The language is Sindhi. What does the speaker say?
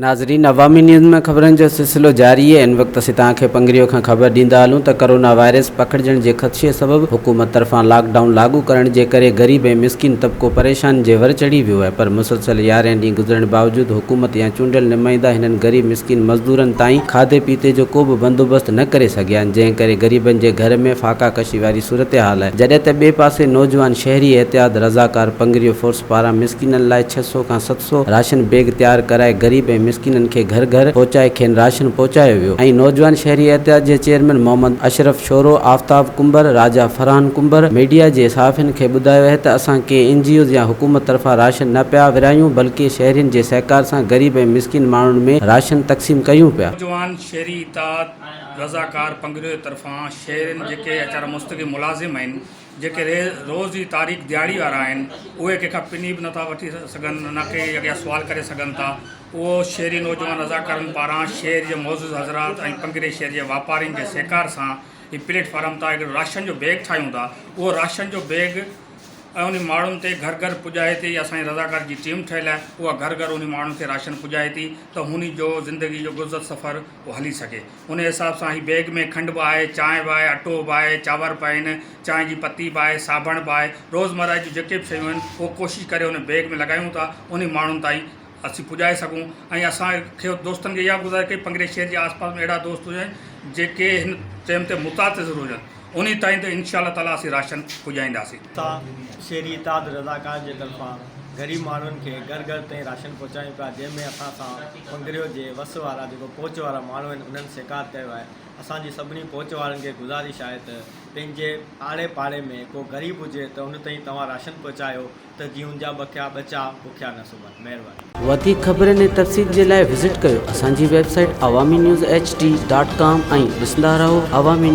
ناظرين عوامي نيوز ۾ خبرن جو سلسلو جاري آهي ان وقت اسين توهان کي پنگريو کان خبر ڏيندا هلون ته ڪرونا وائرس پکڙجڻ جي خدشي سبب حڪومت طرفان لاڪ ڊائون لاڳو ڪرڻ جي ڪري غريب ۽ مسڪين طبقو پريشانين جي ور چڙهي ويو آهي پر مسلسل يارهين ڏينهن گذرڻ باوجود حڪومت يا چونڊيل نمائندا هنن غريب مسڪين مزدورن تائين کاڌي پيتي جو ڪو به بندوبست نه ڪري سگهيا آهن جنهن ڪري غريبن جي گهر ۾ فاقا ڪشي واري صورتحال آهي جڏهن ته ٻئي پاسي نوجوان شهري احتياط رضاڪار پنگريو فورس پاران مسڪينن لاء 600 کان 700 راشن بيگ تيار ڪرائي غريب ۽ مسڪينن کي گهر گهر پهچائي کين راشن پهچايو ويو ۽ نوجوان شهري احتياط جي چيئرمين محمد اشرف شورو، آفتاب ڪنڀر، راجا فرحان ڪنڀر ميڊيا جي صحافين کي ٻڌايو اهي ته اسان ڪنهن اين جي اوز يا حڪومت طرفان راشن نه پيا ورهايون بلڪه شهرين جي سهڪار سان غريب ۽ مسڪين ماڻهن ۾ راشن تقسيم ڪيون پيا. نوجوان شهري اتحاد رضاڪار پنگريو طرفان شهرين جيڪي اچار مستقل ملازم آهن جيڪي روز جي تاريخ دهاڙي وارا آهن اهي ڪنهن کان پني به نٿا وٺي سگهن نه ڪي اڳيان سوال ڪري سگهن ٿا اهو شهري نوجوان رضاڪارن پاران شهر جي معزز حضرات ۽ پنگري شهر جي واپارين جي سهڪار سان هي پليٽ فارم تان هڪڙو راشن جو بيگ ٺاهيون ٿا اهو راشن جو بيگ ۽ انهي ماڻهن تي گهر گهر پڄائي ٿي اسان جي رضاڪار جي ٽيم ٺهيل آهي اها گهر گهر انهي ماڻهن کي راشن پڄائي ٿي ته هني جو زندگي جو گذر سفر اهو هلي سگهي ان حساب سان هي بيگ ۾ کنڊ به آهي، چانهه به آهي، اٽو به آهي، چانور به آهن، چانهه جي پتي به آهي، صابڻ به آهي، روزمره جون جيڪي به شيون آهن اهو ڪوشش ڪري ان بيگ ۾ لڳايون ٿا انهي ماڻهن تائين اسين پڄائي سگهون ۽ اسان کي دوستن کي اها به گذارش ڪئي پنگري شهر جي آس پاس ۾ اهڙا دوست هجن جيڪي هن ٽيم تي متاثر هجن انهي تائين ته انشاء الله تعالي اسين راشن پڄائينداسين. اسان شهري اتحاد رضاڪار جي طرفان غريب ماڻهن کي گهر گهر تائين راشن پهچايون پيا جنهن ۾ اسان سان پنگريو جي وس وارا جيڪو پهچ وارا ماڻهو آهن انهن سهڪار ڪيو آهي اسان جي سڀني پهچ وارن کي گذارش آهي ته پنهنجي آڙي پاڙي ۾ ڪو غريب هجي ته ان تائين توهان راشن پهچايو ته جيئن ان جا بکيا ٻچا بکيا نه سمهن مهرباني. وڌيڪ خبرن ۽ تفصيل جي لاء وزٽ ڪيو اسان جي website Awami news H D dot com ۽ ڏسندا رهو عوامي.